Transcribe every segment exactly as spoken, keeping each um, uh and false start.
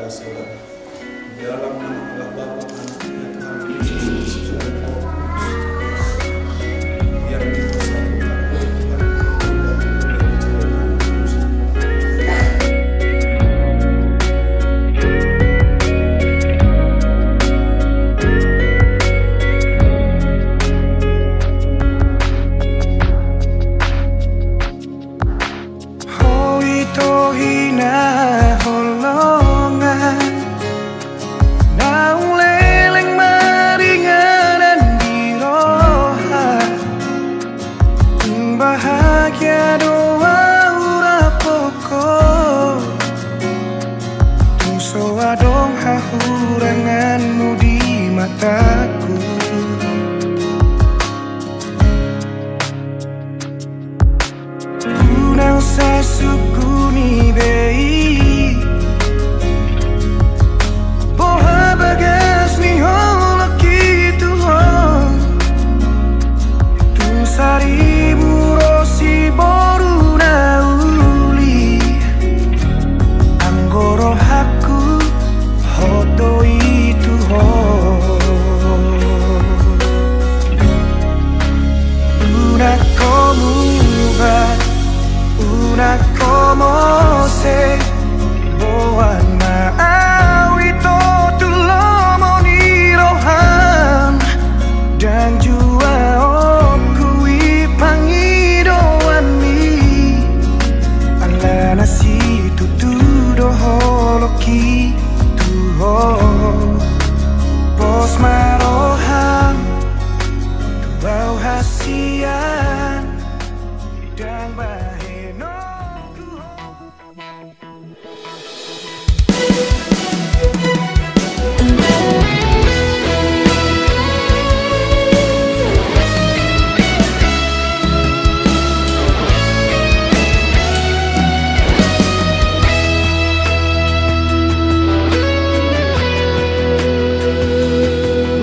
Dalam nama Allah Bapa, Anak, dan Tuhan Yesus Kristus. Biar kita satu. Ho ito hinaholongan, naung leleng maringanan di roha. Tung bahagia do ahu rap ho, tung so adong hahuranganmu di mataku. Unang sasungkun i be i, boha bagas ni holongki tu ho. Tung saribu ro siboru na uli, anggo rohangku hot do i tu ho. Unang ho muba, unang ho mose, boan ma ahu ito tu lomo ni roham. Ndang jua hukui pangidoanmi, alana situtu do holongki tu ho. Pos ma roham tu ahu hasian, ndang bahenonku ho.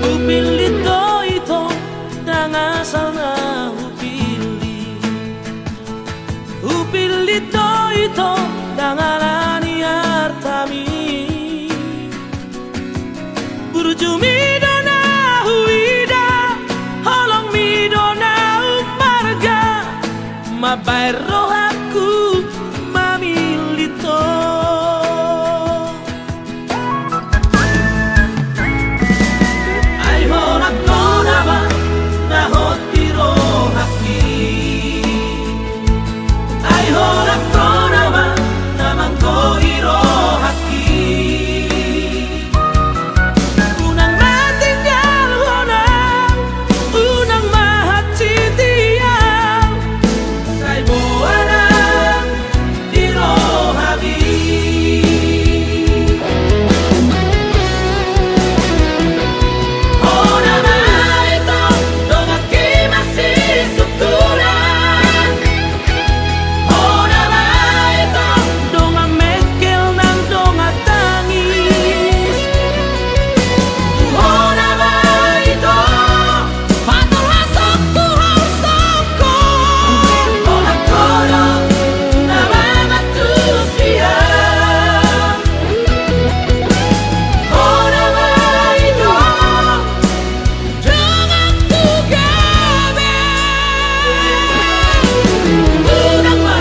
Hupillit do ito, ndang asal na hupillit. Hupillit do ito, ndang alani artami. Burjumi do na huida, holongmi do na ummarga, mambahen rohangku mamillit ho. Ai holan ho nama na hot di rohangki. Ai holan ho nama na manggoi rohangki. Unang ma tinggalhon ahu, unang ma hansit ahu. Sai boha nang di rohami. Ho nama ito donganki masisungkunan. Ho nama ito dongan mengkel nang dongan tangis. Tu ho nama ito patolhasonku hausonku. Holan ho do na mangantusi ahu. Ho nama ito donganku gabe. Unang ma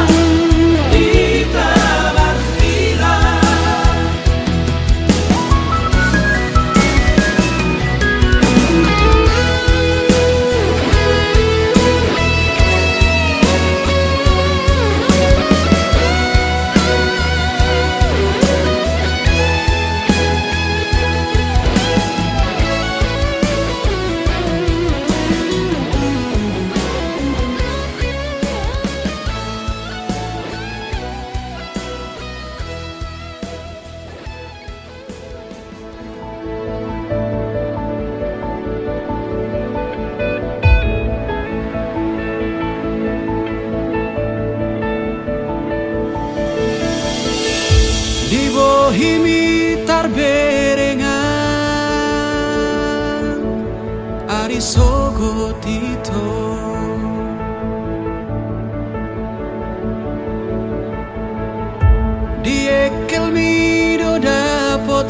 hita marsilang. Di bohimi tarberengan ari sogot ito. Di engkelmi do dapot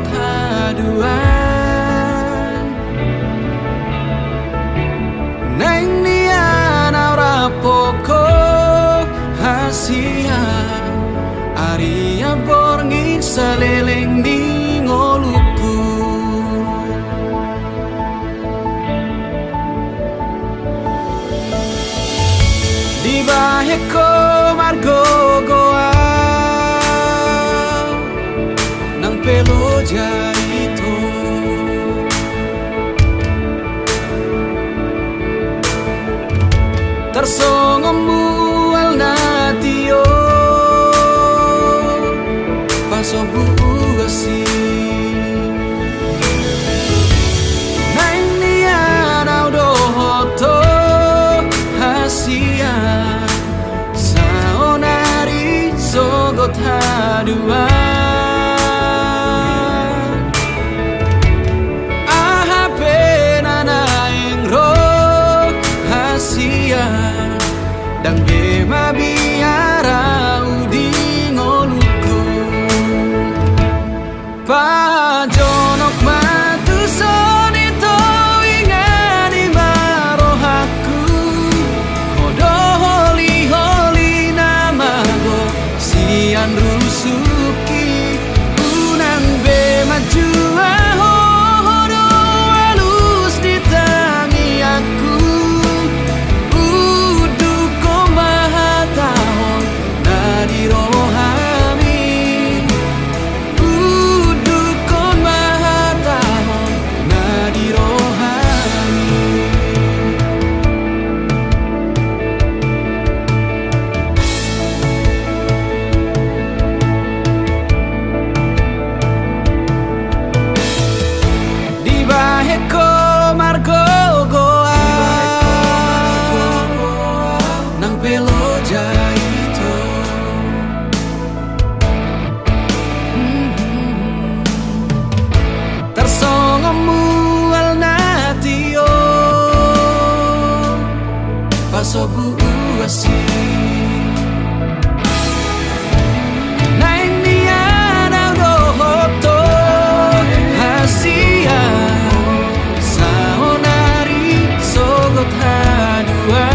Haduan. Naeng nian au rap ho hasian, arian borngin saleleng ni ngolungku. Dibahen ho margogoan nang pe loja ito. Tarsongon mual na tio pasombu asi. Naeng nian au dohot ho hasian, saonari sogot haduan. Aha pe na naeng ro hasian, ndang be mabiar au di ngolungku. Pajonok ma tuson ito, ingani ma rohangku. Ho do holiholi na mago sian rusukki. Unang be manjua ho, ho do alus di tangiangku. Undukkon ma hatahon na di rohami. Undukkon ma hatahon na di rohami. Dibahen ho margogoan nang pe loja ito. Tarsongon mual na tio pasombu asi. Naeng nian au dohot ho hasian, saonari sogot haduan.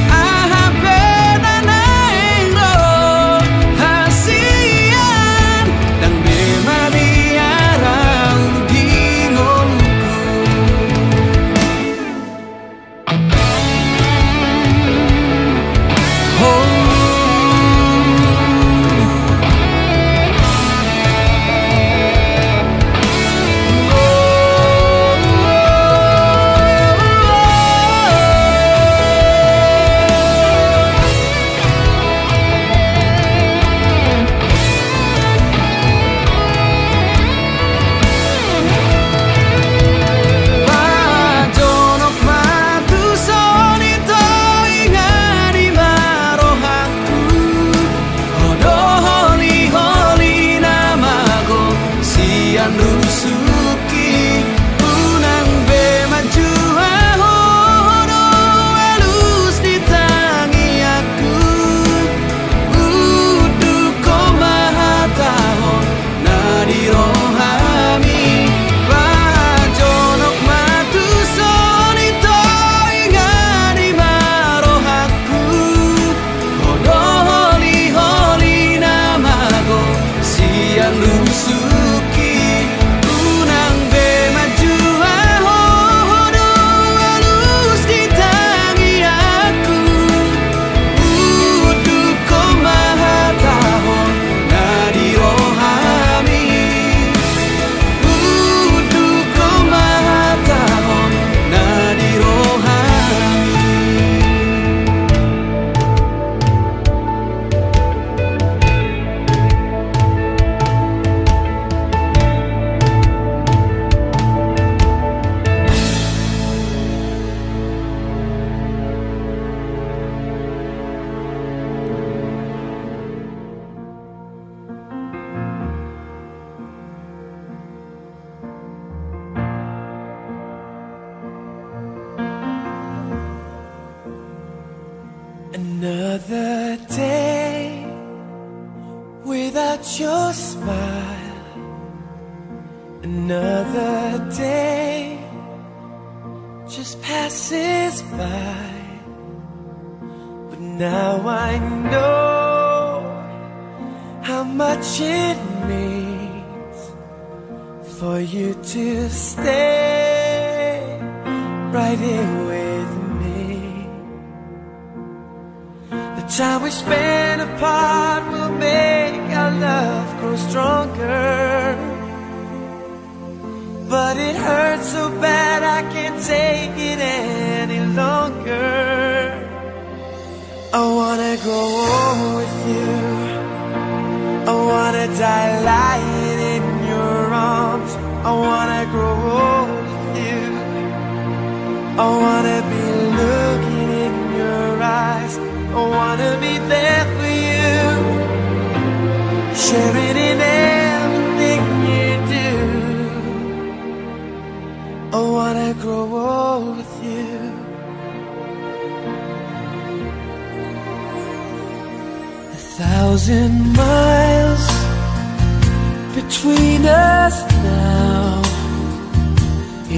Aha pe na naeng ro hasian, ndang be mabiar au di ngolungku. Your smile, another day just passes by. But now I know how much it means for you to stay right here with me. The time we spend apart will make our love grow stronger. But it hurts so bad I can't take it any longer. I wanna grow old with you. I wanna die lying in your arms. I wanna grow old with you. I wanna be looking in your eyes. I wanna be there for you, sharing in everything you do. I wanna grow old with you. A thousand miles between us now.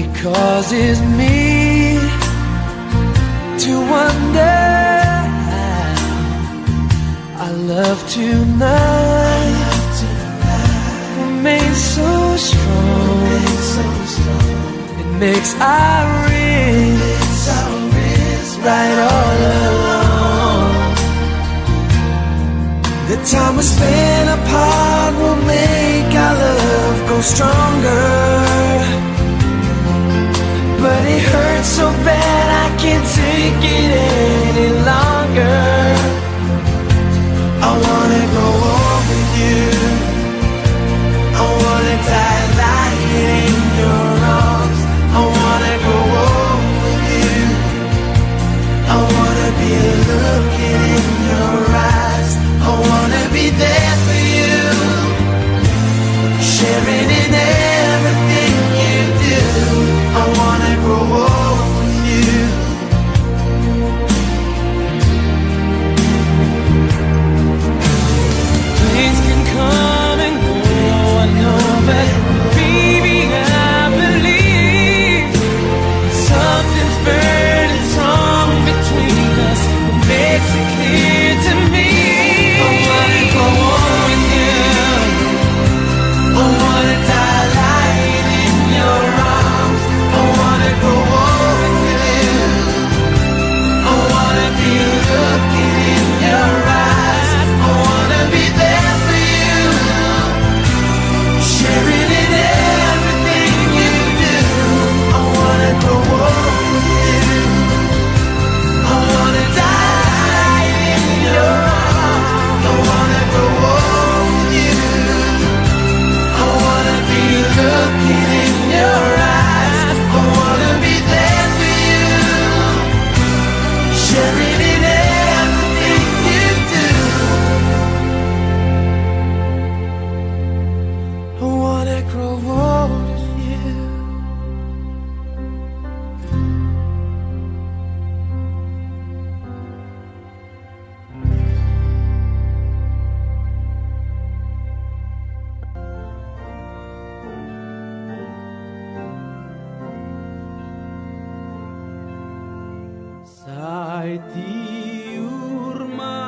It causes me to wonder how our love tonight remains so strong. It makes our wrists right all along. The time we spend apart will make our love grow stronger. But it hurts so bad I can't take it any longer. I wanna grow old with you. I wanna die lying in your arms. I wanna grow old with you. I wanna be looking in your eyes. I wanna be there for you, sharing in everything you do. I wanna grow old with you. Things can come and go, I know, but baby, I believe something's burning strong between us. It makes it clear to me. I wanna go on with you. I wanna die lying in your arms. I wanna go on with you. I wanna be looking in your eyes. I wanna be there for you, sharing in everything you do. I wanna grow old with you. I wanna die in your arms. I wanna grow old with you. I wanna be looking in your eyes. I wanna be there for you, sharing in everything you do. I wanna grow old with you. Sai tiur ma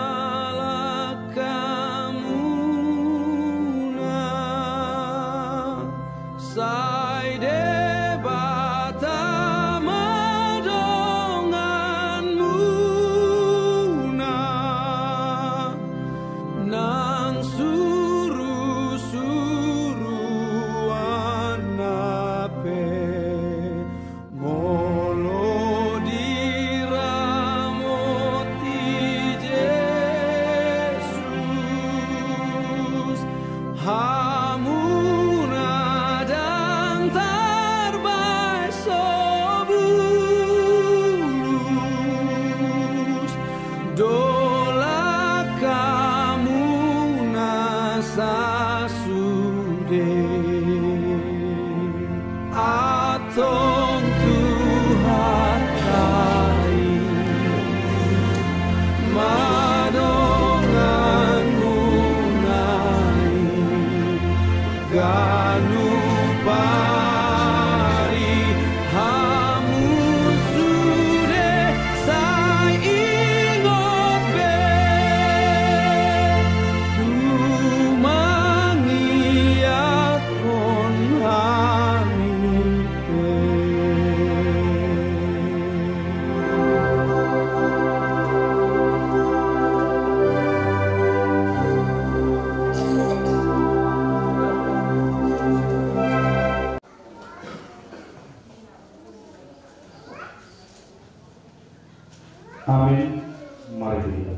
langkamuna, sai Debata ma donganmuna, nang surusuruanna pe molo diramoti Amin. Mari kita.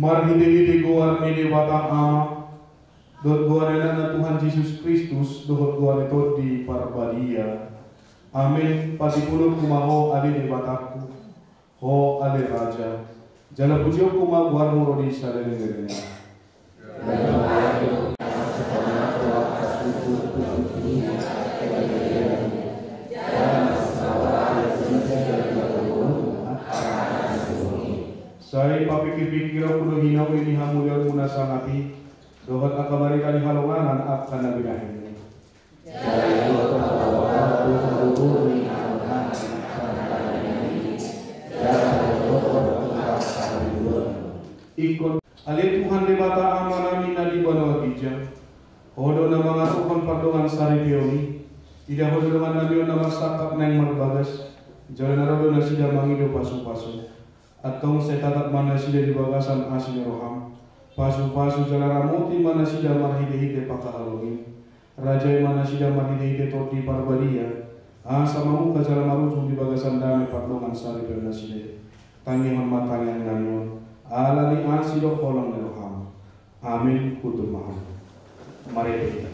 Marhite-hite goar ni Debata Ama, dohot goar ni Anakna Tuhan Jesus Kristus, dohot goar ni Tondi Parbadia. Amen. Patipulungku ma Ho ale Debatangku, Ho ale Raja, jala pujionku ma goarMu ro di saleleng-lelengna. Sai papingkir-pingkironku do hinauli ni hamuliaonMu na sangap i, dohot angka barita ni halongangan angka na binahenMu. Ingkon ale Tuhan Debata Amanami na di banua ginjang, Ho do na mangaturhon pardongansaripeon i. Ida Ho do dongannami on na marsangkap naeng marbagas, jala na ro do nasida mangido pasu-pasu. Antong sai tatap ma nasida di bagasan asi ni rohaM. Pasu-pasu jala ramoti ma nasida marhite-hite pangkaholongim. Rajai ma nasida marhite-hite Tondi Parbadia, asa mamungka jala marujung di bagasan dame pardongansaripeon nasida i. Tangihon ma tangiangnami on ala ni asi dohot holong ni rohaM. Amen. Hundul ma hami. Marende hita.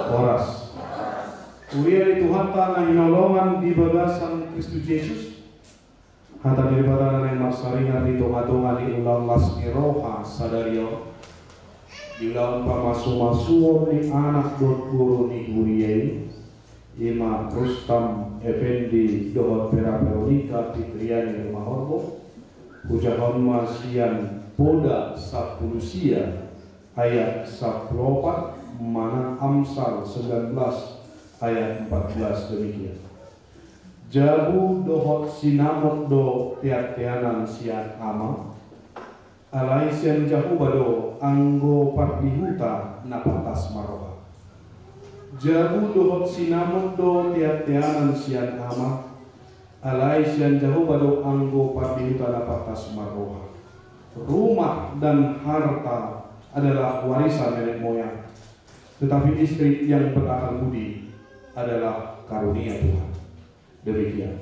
Horas. Huria ni Tuhanta na hinaholongan di bagasan Kristus Jesus. Hata ni Debata na naeng marsaringar di tonga-tonga ni ulaon las ni roha sadari on, di ulaon pamasu-masuon ni anak dohot boru ni huria i, i ma Rustam Effendi dohot Vera Veronica Fitriani Rumahorbo, hujahahon ma sian Poda sampulu sia ayat sampulu opat, manang Amsal sembilan belas ayat empat belas demikian. Jabu dohot sinamot do tean-teanan sian ama, alai sian Jahowa do anggo pardihuta na pantas marroha. Jabu dohot sinamot do tean-teanan sian ama, alai sian Jahowa do anggo pardihuta na pantas marroha. Rumah dan harta adalah warisan nenek moyang, tetapi istri yang berakal budi adalah karunia Tuhan. Demikian.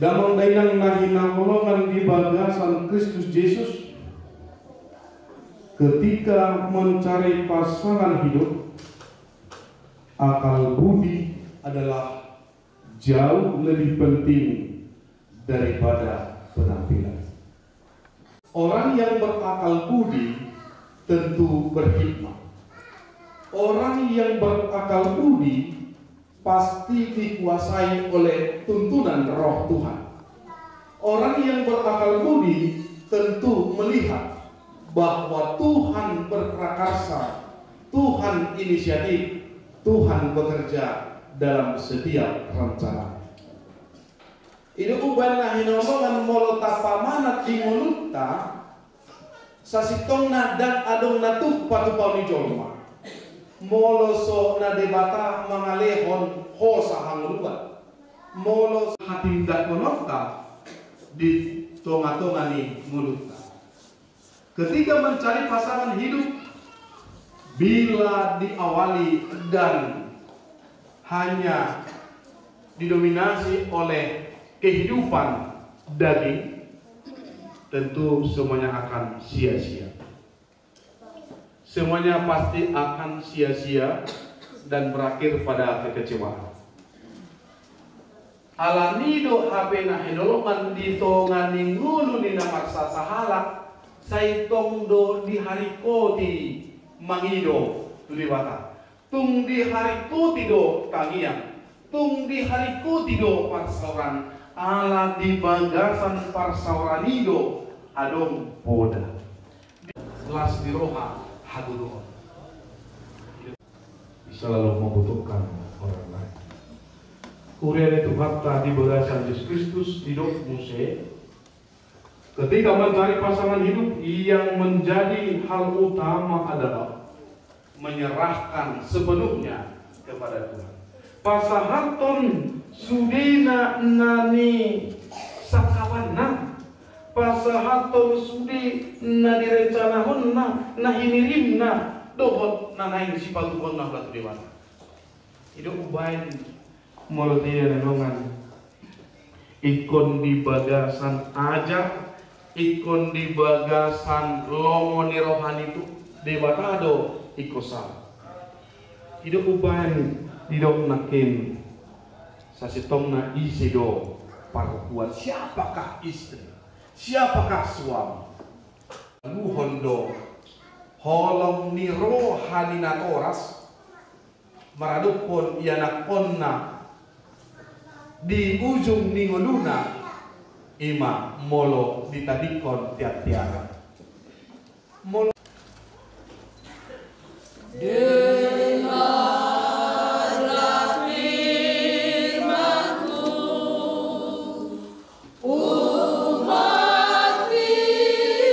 Damang dainang na hinaholongan di bagasan Kristus Jesus, ketika mencari pasangan hidup, akal budi adalah jauh lebih penting daripada penampilan. Orang yang berakal budi tentu berhikmat. Orang yang berakal budi pasti dikuasai oleh tuntunan Roh Tuhan. Orang yang berakal budi tentu melihat bahwa Tuhan berprakarsa, Tuhan inisiatif, Tuhan bekerja dalam setiap rencana. I do umbahen na hinaholongan molo tapamanat di ngolunta, sasintongna ndang adong na tuk patupaon ni jolma. Molo so na Debata mangalehon hosa hangoluan, molo so hatindangkononta di tongatonga ni ngolunta. Ketika mencari pasangan hidup, bila diawali dan hanya didominasi oleh kehidupan daging, tentu semuanya akan sia-sia. Semuanya pasti akan sia-sia dan berakhir pada kekecewaan. Alani do hape na hinaholongan di tonga ni ngolu ni na marsasahalak, sai tong do diharingkoti mangido tu Debata. Tung diharingkoti do tangiang, tung diharingkoti do parsaoran, ala di bagasan parsaoran i do adong poda. Las ni roha hagoluhon. Selalu membutuhkan orang lain. Huria ni Tuhanta di bagasan Jesus Kristus, didok muse, ketika mencari pasangan hidup, yang menjadi hal utama adalah menyerahkan sepenuhnya kepada Tuhan. Pasahathon sudena na nisangkapanna, pasahathon sude na nirencanahonna, na hinirimna, dohot na naeng sipatupaonna tu Debata. I do umbahen molo taida na dongan, ingkon di bagasan ajar, ingkon di bagasan lomo ni roha ni Debata do ingkon sala. I do umbahen didok nangkin, sasintongna ise do parompuan, siapakah istri, siapakah suami? Luhon do holong ni roha ni natoras maradophon ianakhonna di ujung ni ngoluna, i ma molo ditadingkon tiartiaran. Molo Dengarlah firman-Ku, umat pilihan-Ku.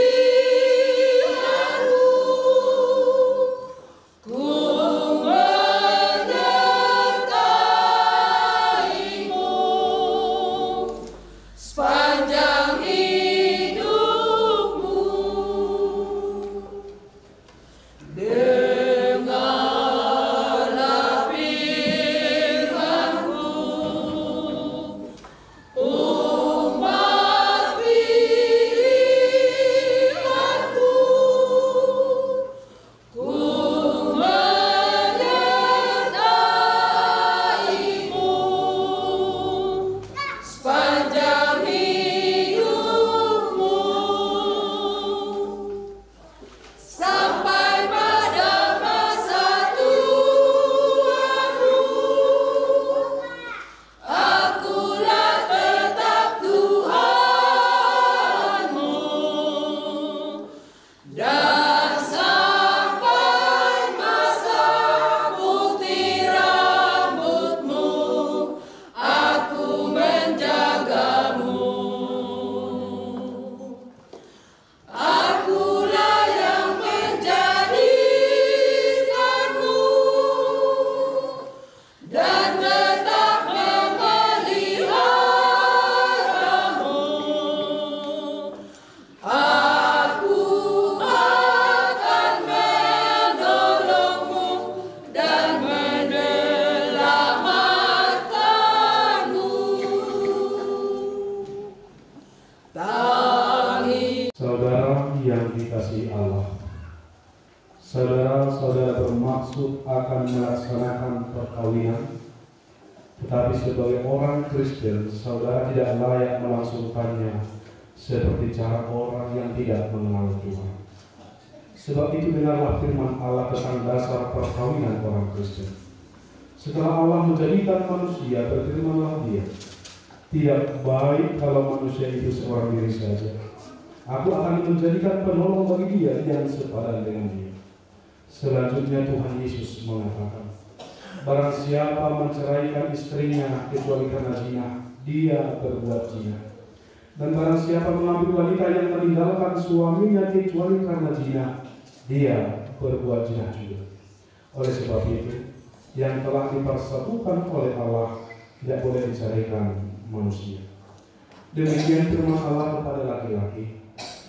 Ku menyertaimu sepanjang hidupmu. Dengarlah firman-Ku, umat pilihan-Ku. Ku menyertaimu sepanjang hidupmu, sampai pada masa tuamu. Akulah tetap Tuhanmu, dan sampai masa putih rambutmu, Aku menjagamu. Akulah yang menjadikanmu dan tetap memeliharamu. Aku akan menolongmu dan menyelamatkanmu. Tangi. Saudara yang dikasihi Allah, saudara-saudara bermaksud akan melaksanakan perkawinan, tetapi sebagai orang Kristen, saudara tidak layak melangsungkannya seperti cara orang yang tidak mengenal Tuhan. Sebab itu, dengarlah firman Allah tentang dasar perkawinan orang Kristen. Setelah Allah menjadikan manusia, berfirmanlah Dia, "Tidak baik kalau manusia itu seorang diri saja. Aku akan menjadikan penolong bagi dia yang sepadan dengan dia." Selanjutnya, Tuhan Yesus mengatakan, "Barang siapa menceraikan istrinya kecuali karena zina, dia berbuat zina. Dan barang siapa mengambil wanita yang meninggalkan suaminya kecuali karena zina, dia berbuat zina juga. Oleh sebab itu, yang telah dipersatukan oleh Allah tidak boleh diceraikan manusia. Demikian firman Allah kepada laki-laki,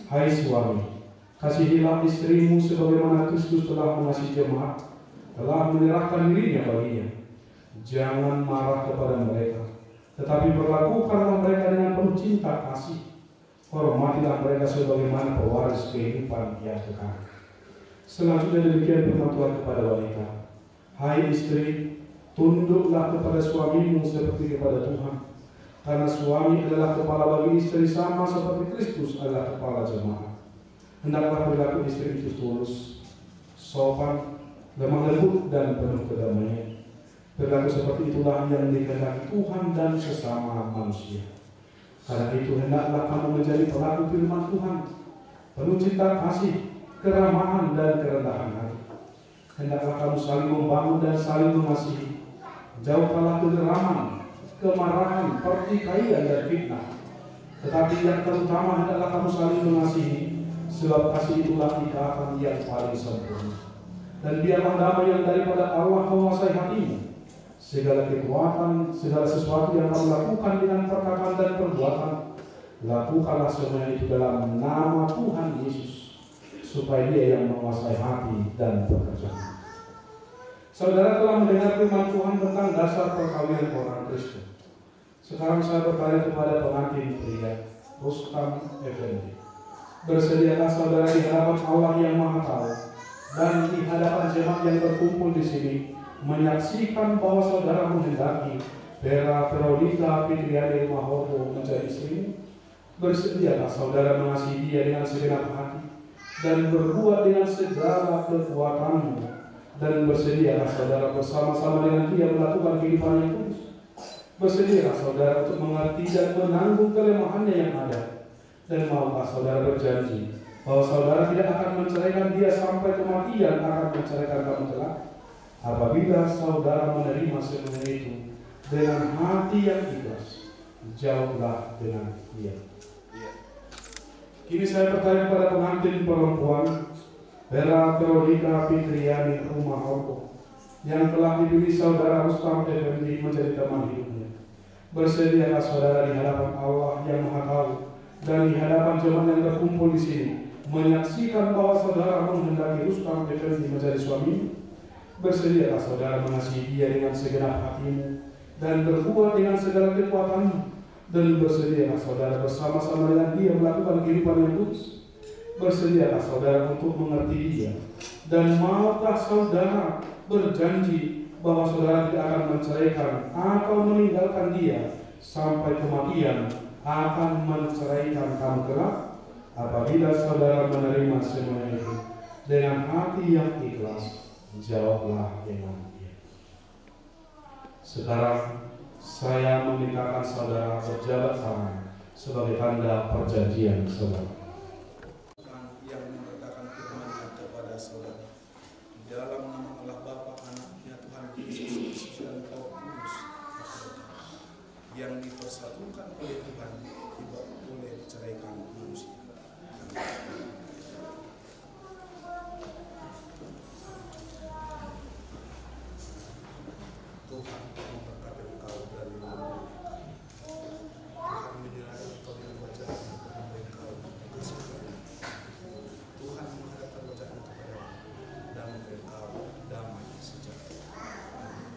"Hai suami, kasihilah istrimu sebagaimana Kristus telah mengasihi jemaat, telah menyerahkan dirinya baginya. Jangan marah kepada mereka, tetapi perlakukanlah mereka dengan penuh cinta kasih. Hormatilah mereka sebagaimana pewaris kehidupan yang kekal." Selanjutnya demikian firman Tuhan kepada wanita, "Hai istri, tunduklah kepada suamimu seperti kepada Tuhan. Karena suami adalah kepala bagi istri sama seperti Kristus adalah kepala jemaat. Hendaklah perilaku istri itu tulus, sopan, lemah lembut, dan penuh kedamaian. Perilaku seperti itulah yang dikehendaki Tuhan dan sesama manusia. Karena itu, hendaklah kamu menjadi pelaku firman Tuhan, penuh cinta kasih, keramahan, dan kerendahan hati. Hendaklah kamu saling membangun dan saling mengasihi. Jauhkanlah kegeraman, kemarahan, pertikaian, dan fitnah. Tetapi yang terutama, hendaklah kamu saling mengasihi, sebab kasih itulah ikatan yang paling sempurna. Dan biarlah damai yang daripada Allah menguasai hatimu. Segala kekuatan, segala sesuatu yang kamu lakukan dengan perkataan dan perbuatan, lakukanlah semuanya itu dalam nama Tuhan Yesus, supaya Dia yang menguasai hati dan pekerjaan." Saudara telah mendengar firman Tuhan tentang dasar perkawinan orang Kristen. Sekarang saya bertanya kepada pengantin pria, Rustam Effendi. Bersediakah saudara di hadapan Allah yang Maha Tahu dan di hadapan jemaat yang berkumpul di sini menyaksikan bahwa saudara menghendaki Vera Veronica Fitriani Rumahorbo menjadi istrimu? Bersediakah saudara mengasihi dia dengan segenap hati dan berbuat dengan segala kekuatanmu? Dan bersediakah saudara bersama-sama dengan dia melakukan kehidupan yang kudus? Bersediakah saudara untuk mengerti dan menanggung kelemahannya yang ada? Dan maukah saudara berjanji bahwa saudara tidak akan menceraikan dia sampai kematian akan menceraikan kamu kelak? Apabila saudara menerima semuanya itu dengan hati yang ikhlas, jawablah dengan iya. Kini saya bertanya kepada pengantin perempuan, Vera Veronica Fitriani Rumahorbo, yang telah dipilih saudara Rustam Effendi menjadi teman hidupnya. Bersediakah saudara di hadapan Allah yang Maha Tahu dan di hadapan jemaat yang terkumpul di sini menyaksikan bahwa saudara menghendaki Rustam Effendi menjadi suamimu? Bersediakah saudara mengasihi dia dengan segenap hatimu dan berbuat dengan segala kekuatanmu? Dan bersediakah saudara bersama-sama dengan dia melakukan kehidupan yang kudus? Bersediakah saudara untuk mengerti dia? Dan maukah saudara berjanji bahwa saudara tidak akan menceraikan atau meninggalkan dia sampai kematian akan menceraikan kamu kelak? Apabila saudara menerima semuanya itu dengan hati yang ikhlas, jawablah dengan iya. Sekarang, saya memintakan saudara berjabat tangan sebagai tanda perjanjian saudara. Yang menyertakan firman-Nya kepada saudara. Di dalam nama Allah Bapa, Anaknya, Tuhan Yesus Kristus, dan Roh Kudus, yang dipersatukan oleh Tuhan, tidak boleh diceraikan manusia. Tuhan memberkati engkau dan melindungi engkau. Tuhan menyertai engkau dengan wajah-Nya dan memberi engkau kasih karunia. Tuhan menghadapkan wajah-Nya kepadamu dan memberi engkau damai sejahtera. Amin.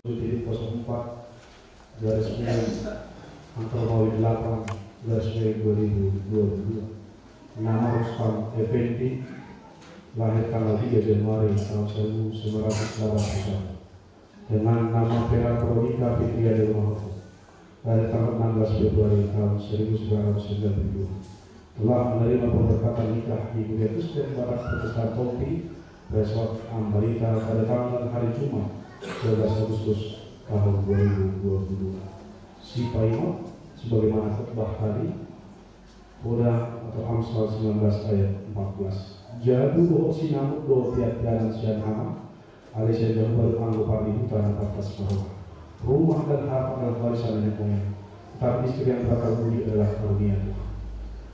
Tujuh titik kosong empat garis miring angka romawi delapan garis miring dua ribu dua puluh dua. Nama Rustam Effendi, lahir tanggal tiga Januari tahun seribu sembilan ratus delapan puluh satu. Dengan nama Vera Veronica Fitriani Rumahorto, lahir tanggal enam belas Februari tahun seribu sembilan ratus sembilan puluh dua, telah menerima pemberkatan nikah di Gereja Kristen Batak Protestan Tompi, Resort Ambarita, pada tanggal hari Jumat, dua belas Agustus tahun dua ribu dua puluh dua. Sipaima, sebagaimana khotbah tadi, Poda atau Amsal sembilan belas ayat empat belas. Jabu dohot sinamot do pianpianan sian ama, alai sian Jahowa do anggo pardihutan na pantas marroha. Rumah dan harta adalah warisan nenek moyang, tetapi istri yang berkah budi adalah karunia Tuhan.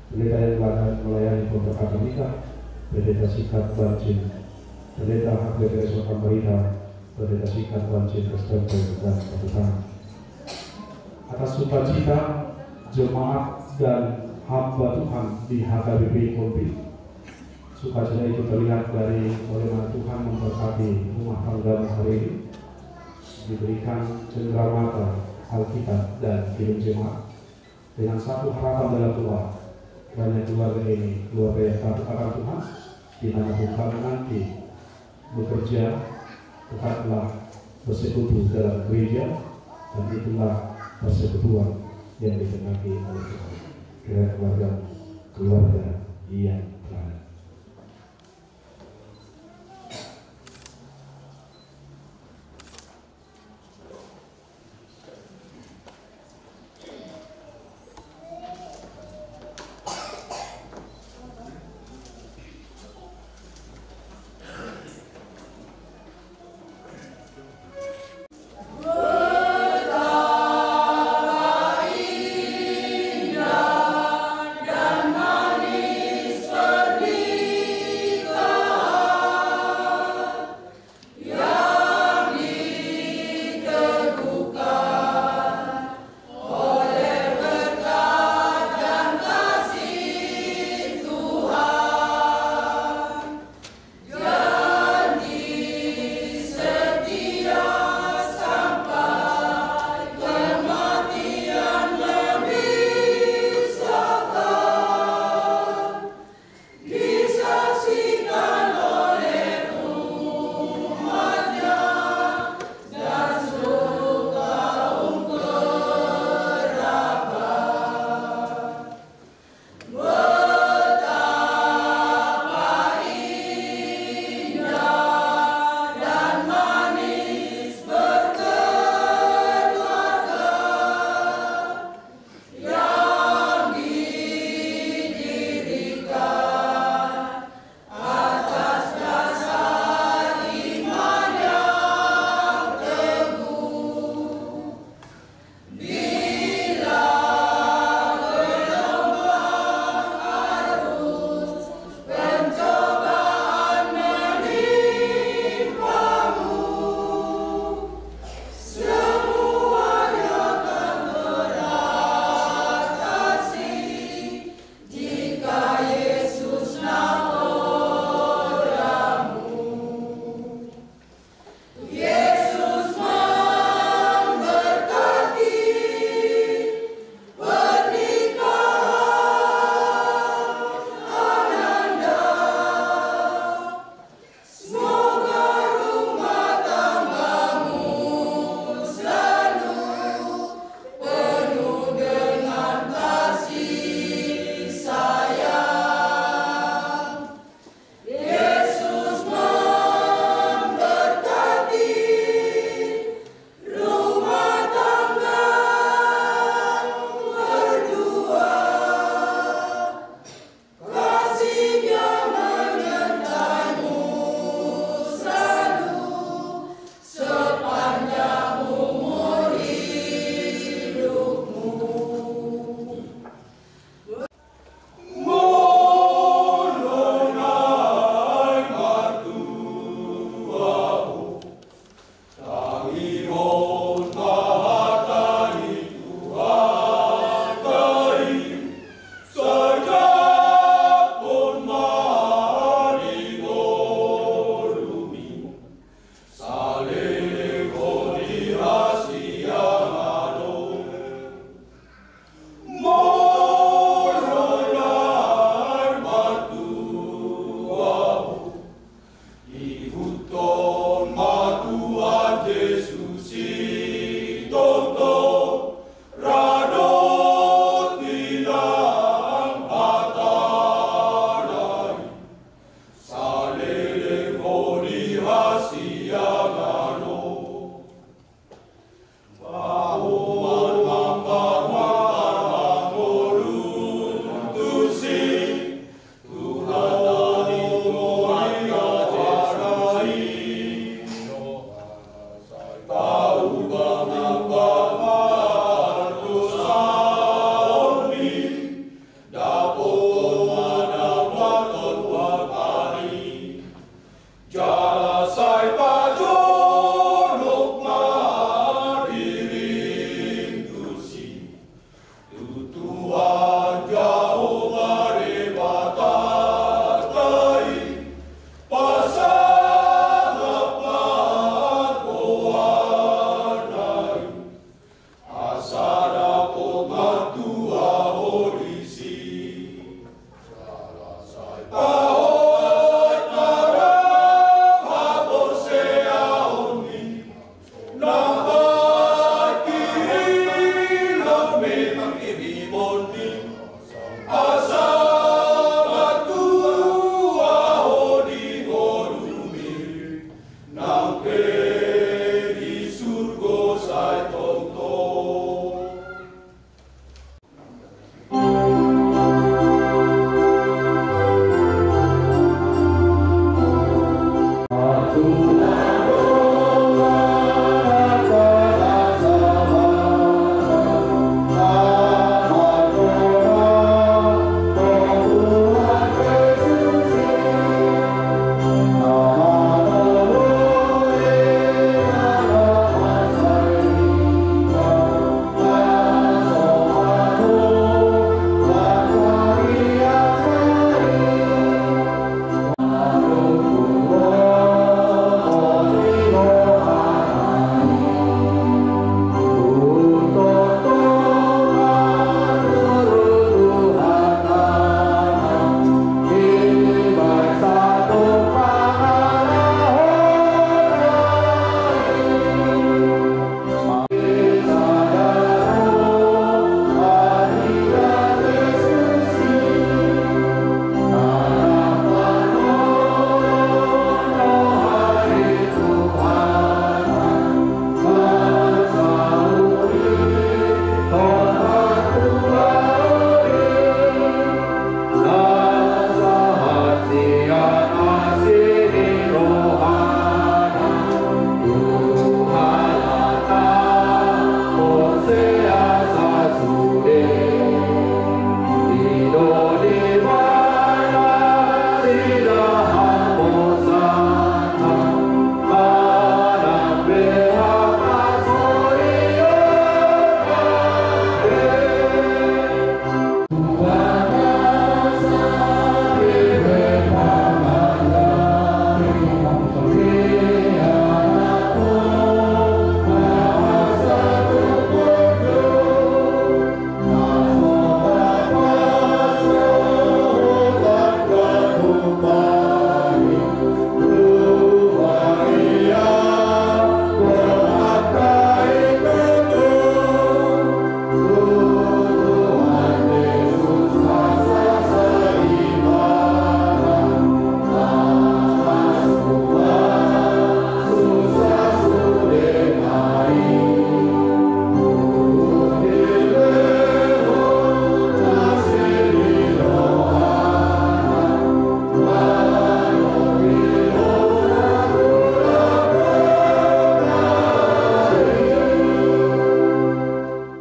Pendeta yang melayani pemberkatan nikah, Pendeta Sikat Bancin, Pendeta H P P S Kota Ambarita, Pendeta Sikat Bancin, Kristen dan Pendeta. Atas sukacita jemaat dan hamba Tuhan di H K B P Tompi. Sukacita itu terlihat dari bagaimana Tuhan memberkati rumah tanggamu hari ini. Diberikan cendera mata Alkitab dan kidung jemaat. Dengan satu harapan dalam doa, kiranya keluarga ini keluarga yang taat akan Tuhan, di mana pun kamu nanti bekerja, tetaplah bersekutu dalam gereja, dan itulah persekutuan yang dikehendaki oleh Tuhan. Kiranya keluarga, keluarga yang taat.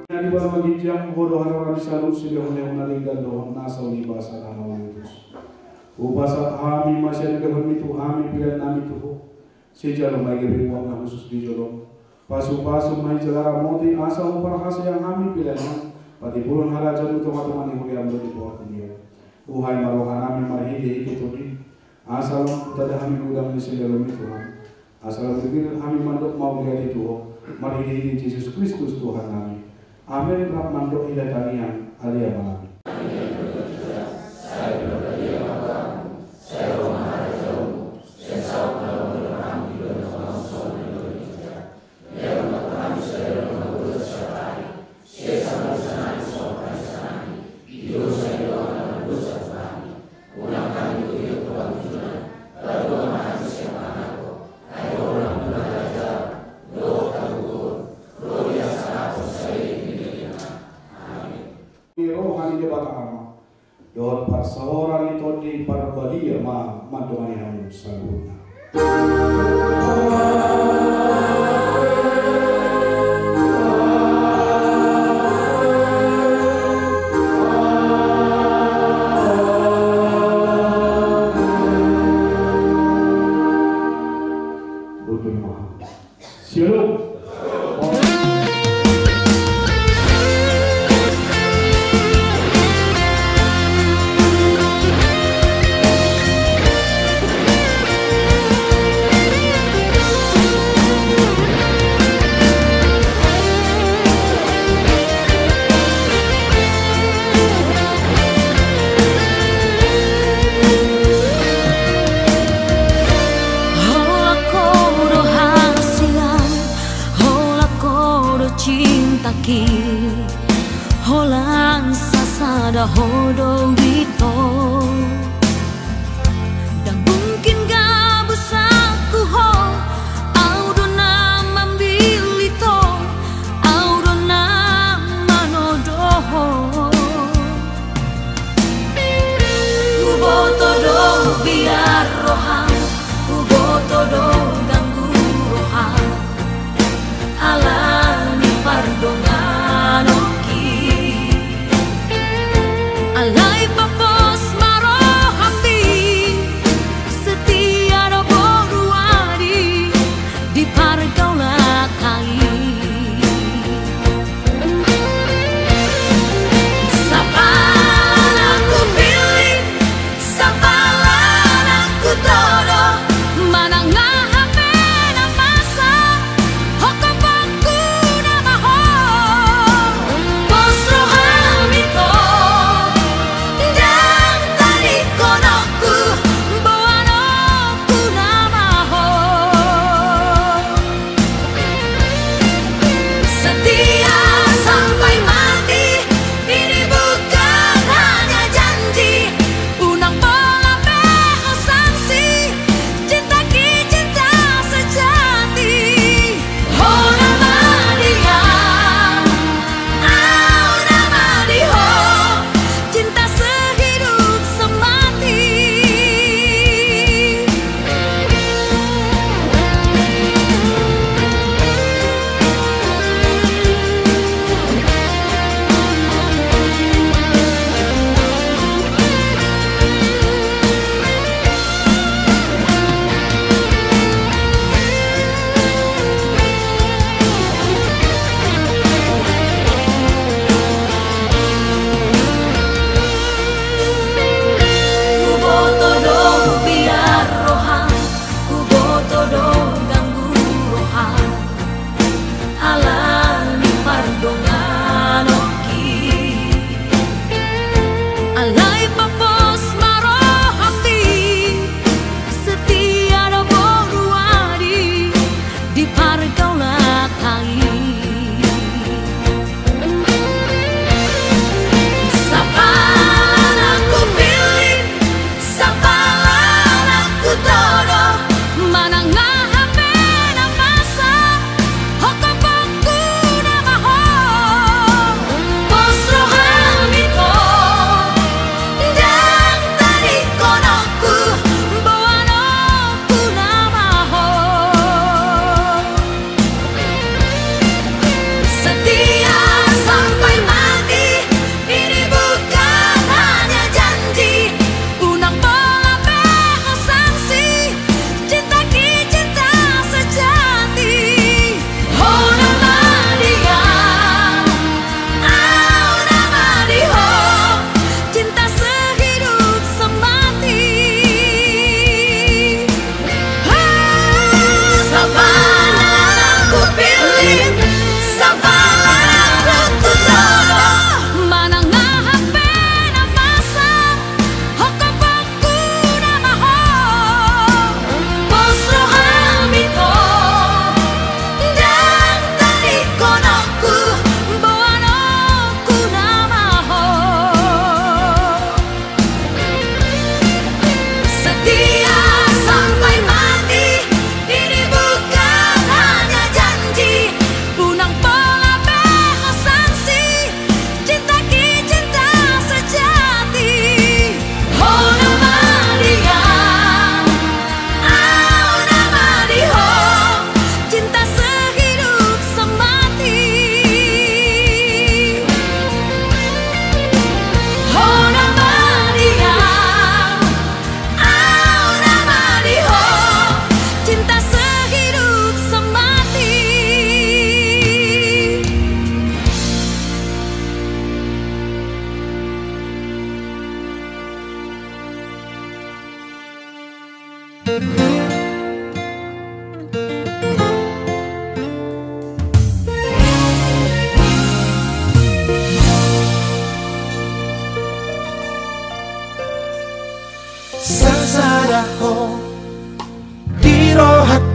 Na di banua ginjang, Ho do haroro ni saluhut silehonlehon na denggan dohot na saulibasa na mauliutus. Hupasahat hami ma sian lehonmi tu hami pelean nami tu Ho. Sijalo ma i gabe uang na hushus di jolom. Pasupasu ma i jala ramoti asa huparhaseang hami pelean nami, patipulhon harajaonmu tongatonga ni huriaM dohot di portibi on. Buhai ma roha nami marhitehite Tondi, asa lam hutada hami godang ni silehonmi Tuhan. Asa lam togihon hami mandok mauliate tu Ho, marhitehite Jesus Kristus Tuhan nami. Amen. Rap mandok hita tangiang, Ale Ama nami. Di roha ni Debata Ama dohot parsaoran ni Tondi Parbadia ma mandongani hamu saluhutna. Botul ma. Shalom. Holan ho do hasian, holan ho do cintaki, holan sasada ho do ito. Ndang mungkin gabus aku ho, au do na mamillit ho, au do na manodo ho. Huboto do biar roham, huboto do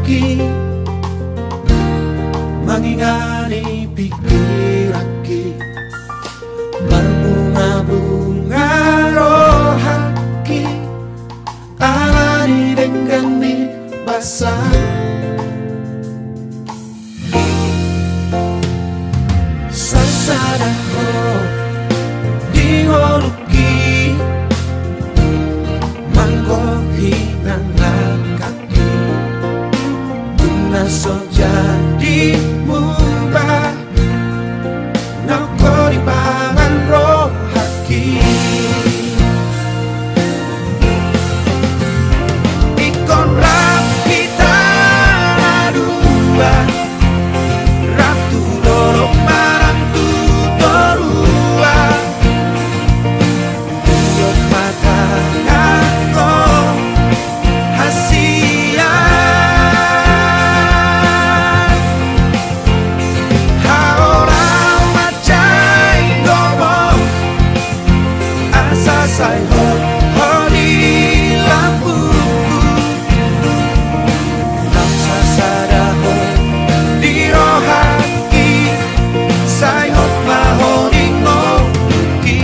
Ki, mangingani pikiranki, marbunga-bunga rohangki, ala ni denggan ni basa. Sasada ho di ngolungki, manggohi nang angka Tung na so jadi mubah, nanggo dipangan rohangki. Ingkon rap hita na dua, rap tu dolok manang tu toruan. Iot ma tanganhon hasian. Haola ma jai gomos, asa sai hot ho di lambungku. Nang sasada ho di rohangki, sai hot ma ho di ngolungki.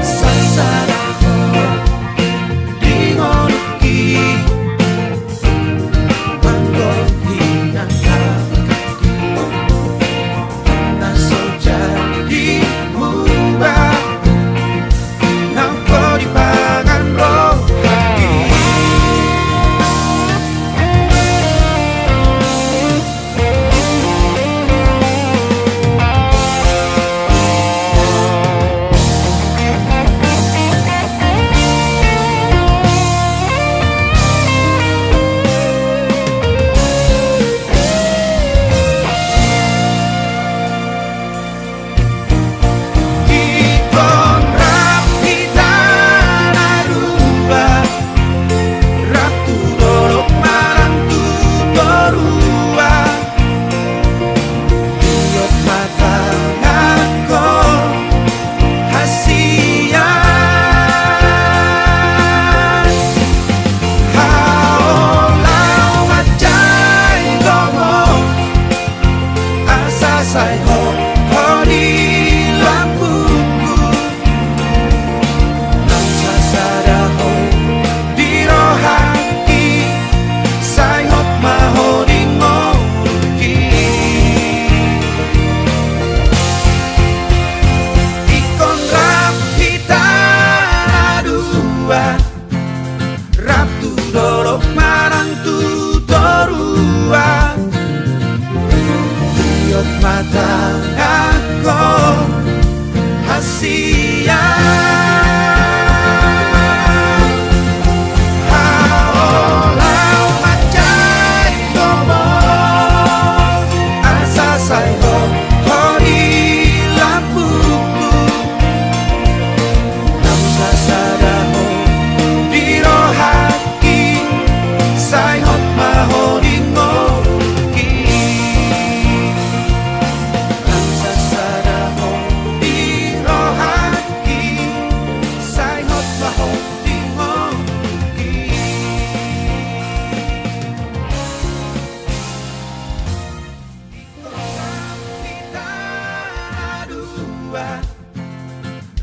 Sasada ho di ngolungki, manggohi nang angka Tung na so jadi mubah, nanggo dipangan rohangki. Ingkon rap hita na dua, rap tu dolok manang tu toruan. Iot ma tanganhon hasian. Haola ma jai gomos, asa sai hot ho di lambungku. Nang sasada ho di rohangki, sai hot ma ho di ngolungki. Ingkon rap hita na dua, rap tu dolok manang tu toruan. Iot ma tanganhon hasian. Haola ma jai gomos, asa sai hot ho di lambungku. Nang sasada ho di rohangki, sai hot ma ho di ngolungki. Nang sasada ho di rohangki, sai hot ma ho di ngolungki. Ingkon rap hita na dua,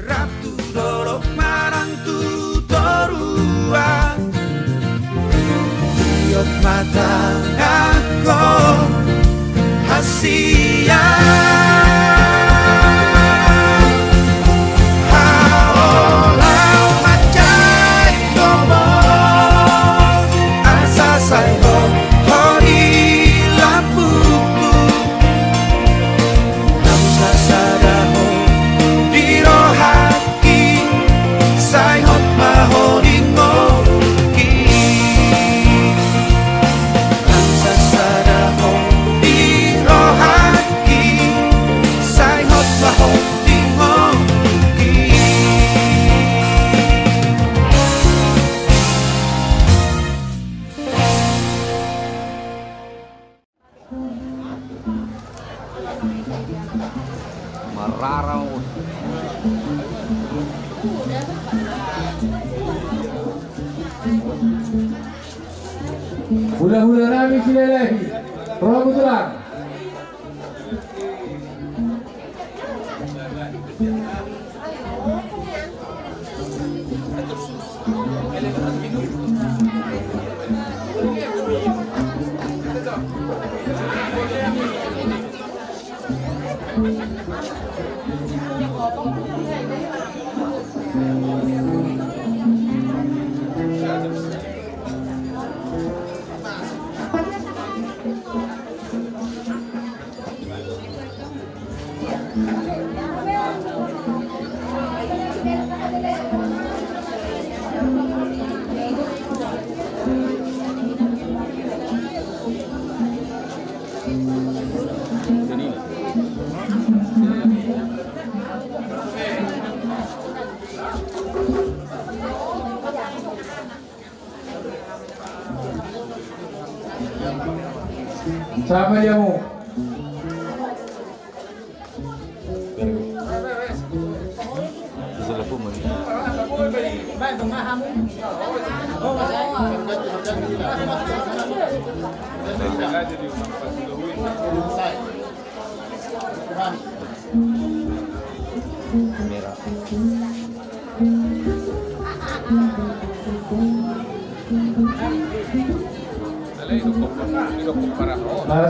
rap tu dolok manang tu toruan. Iot ma tanganhon hasian. Haola ma jai gomos, asa sai hot ho di lambungku. Nang sasada ho di rohangki, sai hot ma ho di ngolungki. Nang sasada ho di rohangki, Hulahula nami Silalahi, ro ma tulang. Sama dia mu.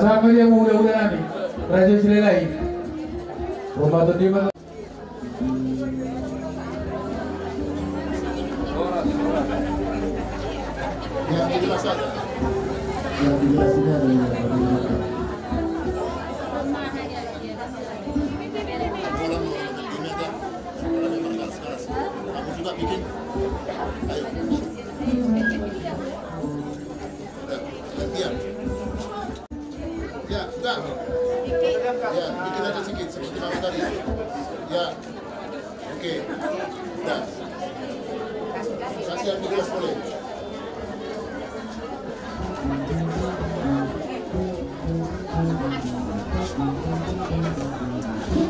Sahat ma di hamu hulahula nami, Raja Silalahi. Rumah tu di mana? Aku juga bikin. Ayo. Udah, gantian. Ya, sudah. Ya, bikin aja sedikit, seperti kamu tadi. Ya. Oke. Udah. Kasih yang di gelas boleh.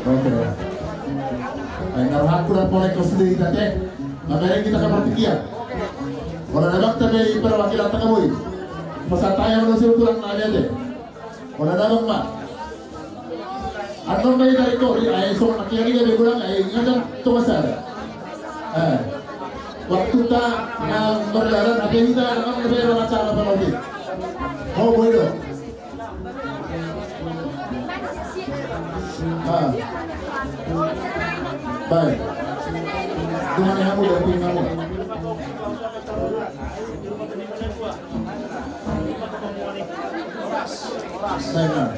Oke. Ai na rohangku na pola ikon sude hita te. Mamereng hita ka partingkian. Olo, na bang tabe i perwakilan tangaboi. Pasahat hami ma tulang na ate. Olo, na bang ma. Annon ma hita rikori, ai songon na kiali gabe golang, ai ingat tu masa. Eh. Waktu ta na mardalan, ate hita na bang tabe acara apa lagi. Ho, boi do. Ah. Baik. Dengan hamu dan tim hamu. Baik, nah.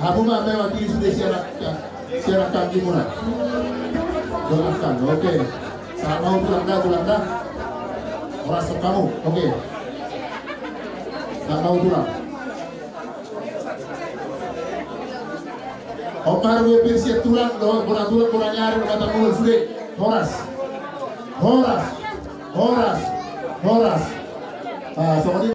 Hamu ma, memang tinggi sudah siaran, ya. Siaran kami mula. Doakan, oke. Sahat ma tulang da, tulang da. Horas hamu, oke. Sahat ma tulang. Omar gue pirsiat tulang do, bola tulang, bola nyari, bola tanggul sude. Horas. Horas. Horas. Horas. Ah, songon i.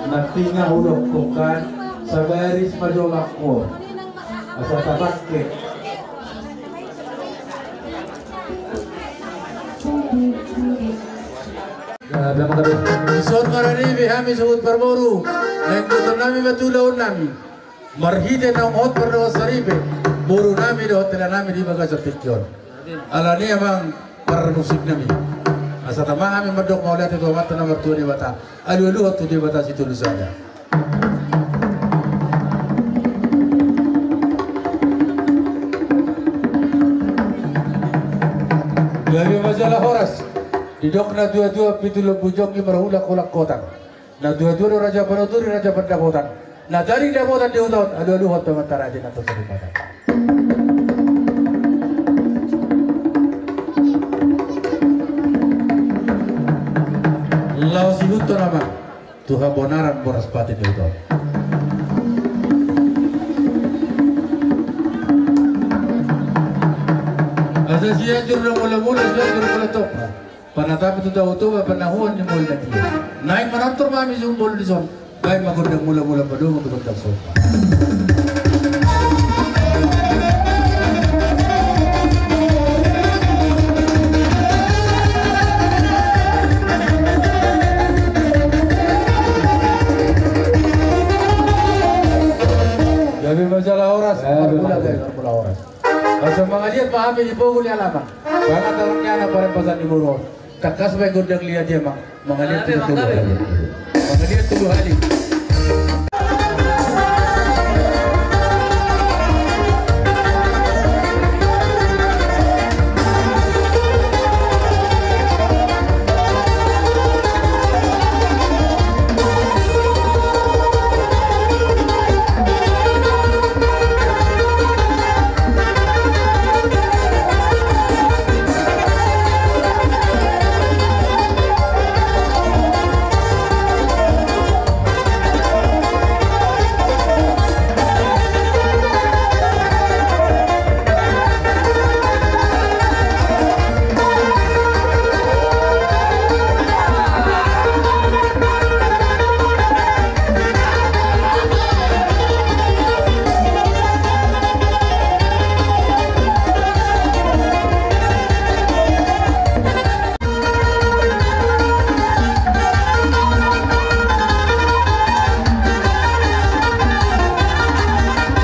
Nanti nga udah bukan sabaris majola ko. Asa tapake. Dison ma rade be hami suhut parboru, naeng botoon nami ma tu ulaon nami. Marhite naung hot pardohot saripe boru nami dohot hela nami di bagasan tingki on. Alani amang parmusik nami. Asa tama hami mandok mauliate tu Amanta na martua Debata. Alualuhon tu Debata Sitolu Sada. Gabe ma jala horas. Didok na tuatua pitu lombu jonggi marhulak-hulak hotang. Na tuatua do raja panuturi raja pandapotan. Na tading dapotan di huta on alualuhon tu Amanta raja na tonga ni bata. Laos ihuthon amang tu habonaran boras pati ni huta on. Asa Sianjur na mula-mula, Sianjur mula tompa. Panatapi tu Tao Toba panahuan ni moli na dia. Naeng manortor ma hami sumbol dison. Baen ma gondang mula-mula padomu tu gondang somba. Gabe ma jala horas. Gabe ma jala horas. Asa mangaliat ma hami di pogu ni alaman. Bangga tarang ni anak parempasan di boru on. Tangkas baen gondang liat ia ma. Mangaliat tu tubuh hali. Mangaliat tu tubuh hali.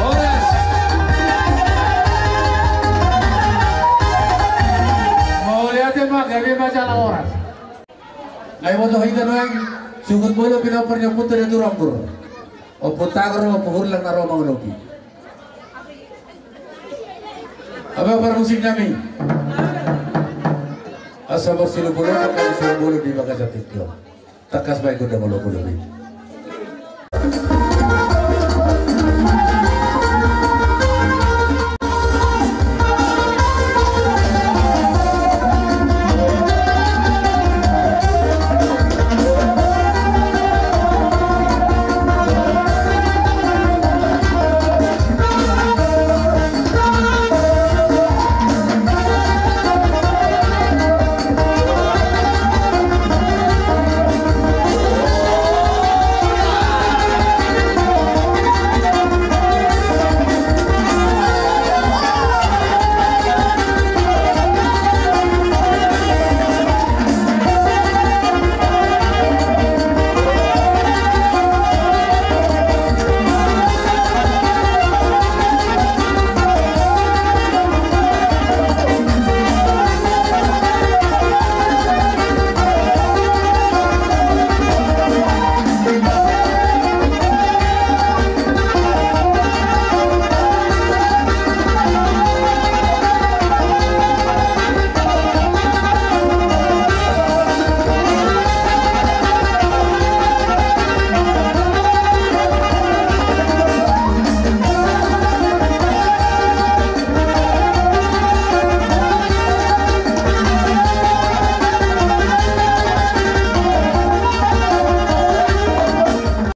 Horas. Mauliate ma, gabe ma jala horas. Nga iboto hita nuaeng, sungkun bolon pinompar ni ompunta Datu Ronggur. Ompunta Agar, ompu Hurlang na ro mangolopi. Aba parmusik nami. Asa marsilup bolon, asa marsilup bolon di bagasan tingki on. Tangkas baen gondang molo bolon i.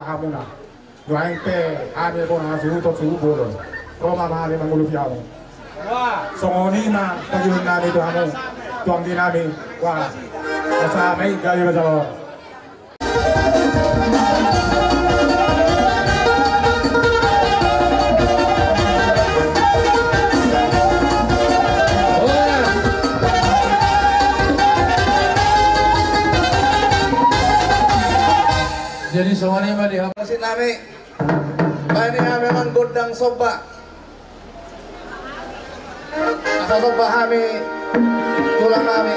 Hamuna. Nuaeng pe hami bona suhuton suhut bolon. Ro ma hami mangolopi hamu. Songon i ma pangidoan nami tu hamu, tu anggi nami. Wah. Asa ma i gabe ma jala horas. Jadi songon i ma di hamu. Musik nami. Baen hami ma gondang somba. Asa somba hami tulang nami.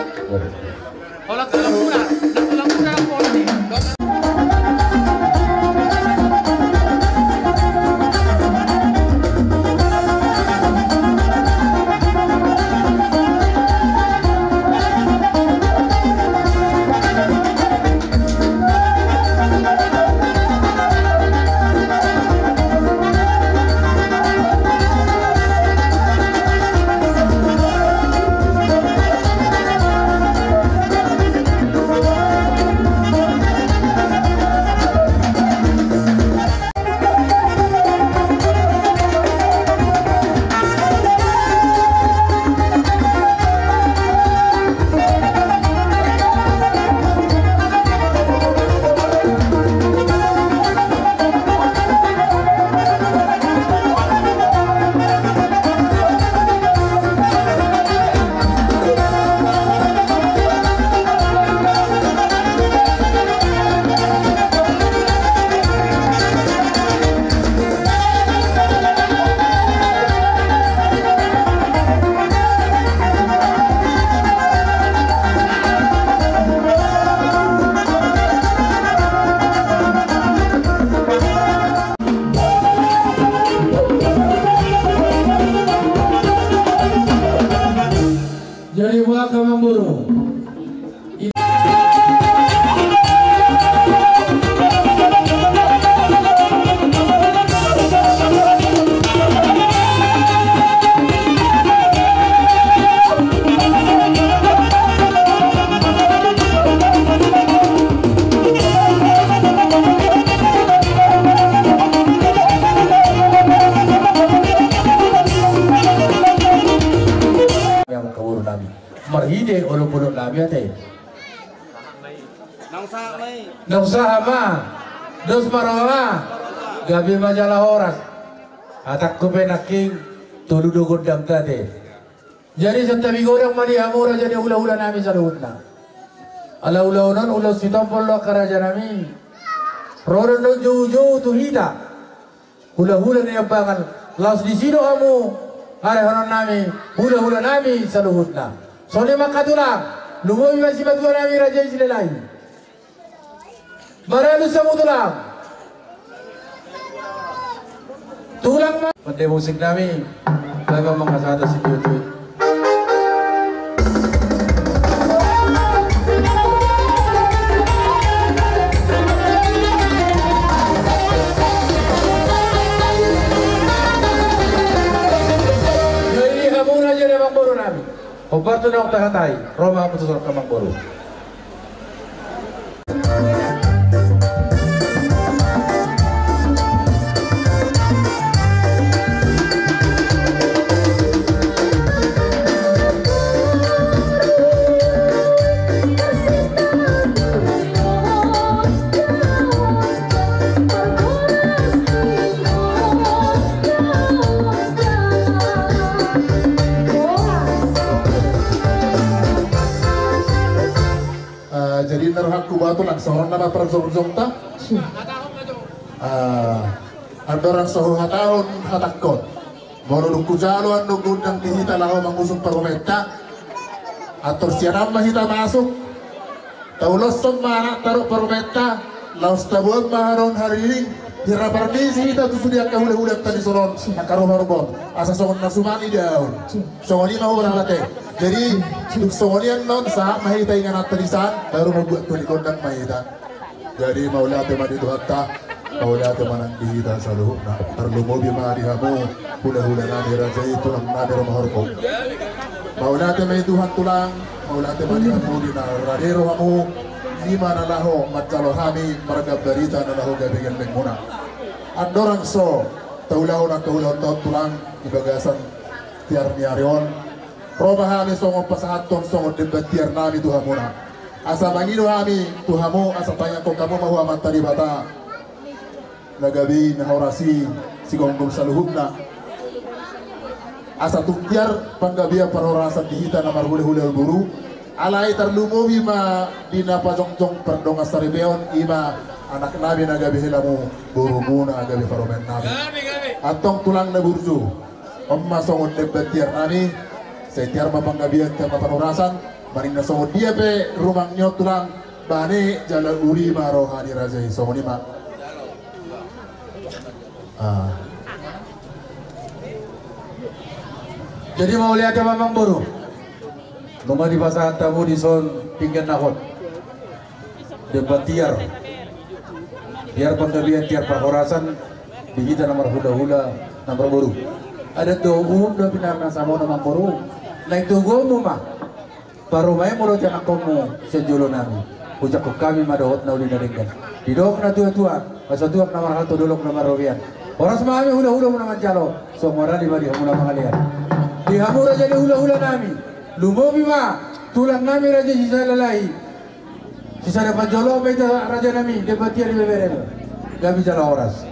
Holan tulang muna, tulang muna, holan i. Ate. Naung sahat ma. Dos ma roha. Gabe ma jala horas. Hatangku pe nangkin tolu do gondangta ate. Jadi santabi godang ma di hamu raja ni hulahula nami saluhutna. Ala ulaon on ulaon sitompol do angka raja nami. Ro do on joujou tu hita. Hulahula ni Ambangan, laos disi do hamu, arehonon nami, hulahula nami saluhutna. Songon i ma angka tulang, lumobi ma sipatua nami raja i Silalahi. Maralus hamu tulang. Tulang ma. Pande musik nami, bae ma mangkasada situatui. Jadi hamu raja ni amangboru nami. Hombar tu naung tahatai, ro ma hamu tu son amangboru. Ah, jadi na rohangku ba tulang songon on nama parjongjongta. Ah, andorang so huhatahon hatangkon. Molo dung hujalo annon gondang di hita laho mangusung parumaenta. Antor sian an ma hita masuk. Tauloshon ma anakta dohot parumaenta. Laos taboan ma haroan hariring. Hira parmisi hita tu sude angka hulahulanta di son on. Angka rumaruma on. Asa songon na suman i daon. Songon i ma huboto ate. Jadi, dung songon i annon, sahat ma hita ingananta di san, baru mambuat tuni gondang ma hita. Jadi, mauliate ma di Tuhanta, mauliate ma nang di hita saluhutna. Tarlumobi ma di hamu, hulahula nami raja i, tulang nami ro mahorbo. Mauliate ma di Tuhan tulang, mauliate ma di hamu di na rade ro hamu, i ma na laho manjalo hami, marga barita na laho gabe gellengmuna. Andorang so, taulahon angka ulaonta on tulang, di bagasan tiar ni ari on. Ro ma hami songon pasahathon songon demban tiar nami tu hamuna. Asa mangido hami tu hamu asa tangiangkon hamu ma tu Amanta Debata. Na gabe i na horas i sigomgom saluhutna. Asa tung tiar panggabean parhorasan di hita na marhulahula boru. Alai tarlumobi ma di na pajongjong pardongan saripeon i ma anak nami na gabe helamu borumuna gabe parumaen nami. Antong tulang na burju. On ma songon demban tiar nami, sai tiar ma panggabean, tiar ma parhorasan, manang na songon dia pe rumang ni on tulang, bane jala uli ma roha ni raja i, songon i ma. Ah. Jadi mauliate ma amangboru. Nunga dipasahat hamu dison pinggan na hot. Demban tiar. Tiar panggabean, tiar parhorasan di hita na marhulahula na marboru. Adat dohot uhum do pinarna sama na mamboru. Naeng togumu ma. Parumaenmu dohot ianakkonmu sian jolo nami. Hujangkon hami ma dohot na uli na denggan. Didok na tuatua, asa tuak na marhalto, dolok na marrobean. Horas ma hami hulahulamu na manjalo. Songon i ma di hamu na mangalean. Di hamu raja ni hulahula nami. Lumobi ma tulang nami raja i Silalahi. Sisada panjolo ma hita raja nami, demban tiar di beberemu. Gabe jala horas.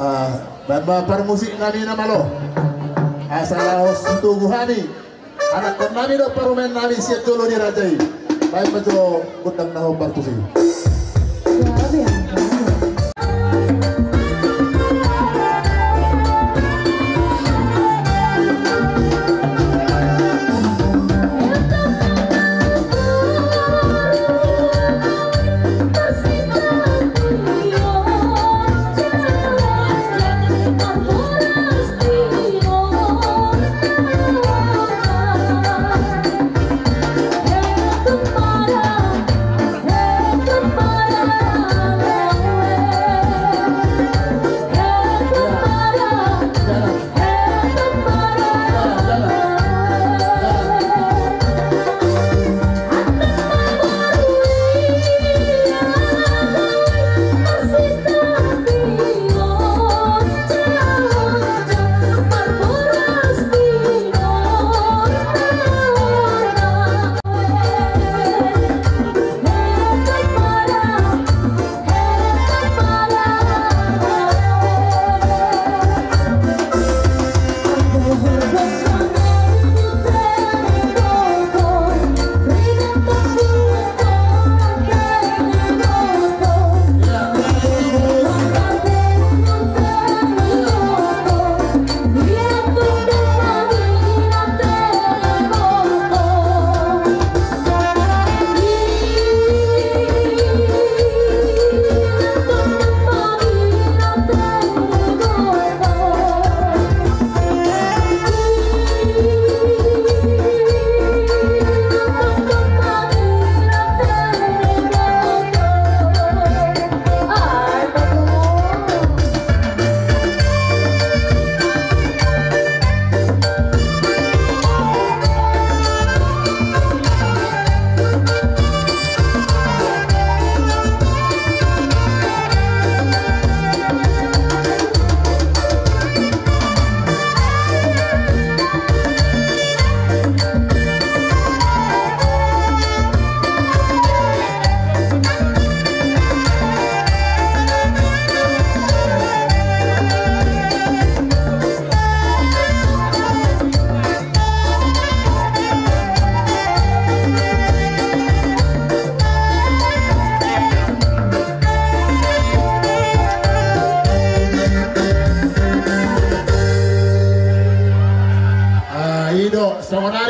Ah, baen ma parmusik nami na malo. Asa laos sitogu hami. Anakkon nami dohot parumaen nami sian jolo ni raja i. Baen ma jo gondang na hombar tusi.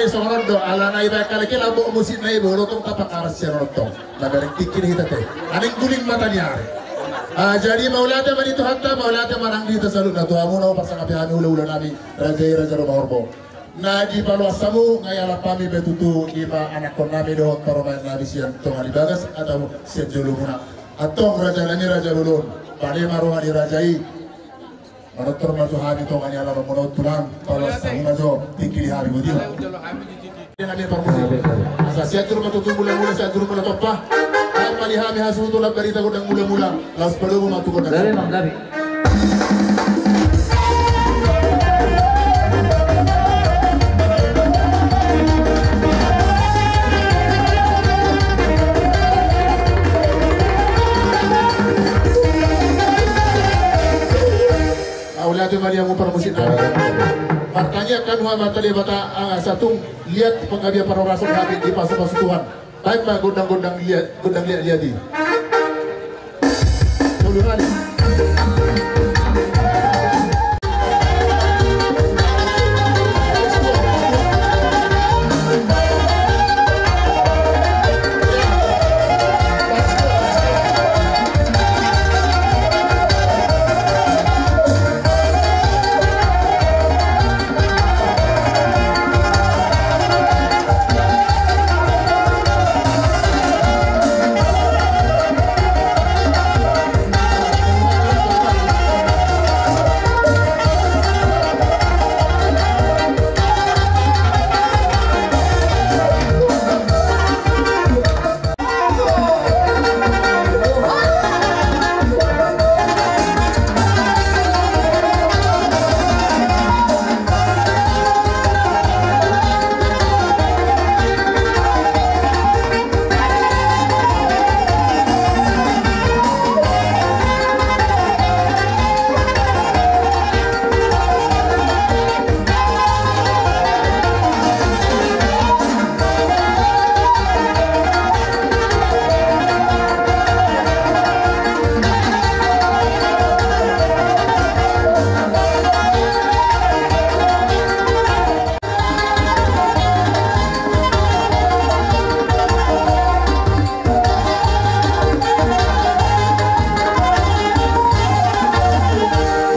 Songon on do, alana ibaen halak i lambok musikna i, molo tong tapakaras sian on tong. Na bereng tingki di hita te. Aning guling mata ni ari. Ah, jadi mauliate ma di Tuhanta, mauliate ma nang di hita saluhutna, tu hamuna hupasangapi hami hulahula nami, raja i, raja Rumahorbo. Na dipaloas hamu, nga ialap hami be tutu, ima anakkon nami dohot parumaen nami sian tonga ni bagas, atau sian jolo muna. Antong raja nami, raja bolon. Pade ma roha ni raja i. Manortor ma jo hami tonga ni alaman muna on tulang, paloas hamu ma jo tingki di hami, boti ma. Dia nami parmusik. Asa Sianjur ma tutu mulamula, Sianjur ma na tompa. Baen ma di hami hasuhuton, lam barita gondang mulamula. Laos padomu ma tu gondang. Gabe, Bang, gabe. Mauliate ma di hamu parmusik nami. Martangiang hami tu Amanta Debata, ah, asa tung liat panggabean parhorasan hami dipasupasu Tuhan. Baen ma gondang-gondang liat, gondang liat-liat i. Tolu hali.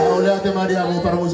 Mauliate ma di hamu parmusik.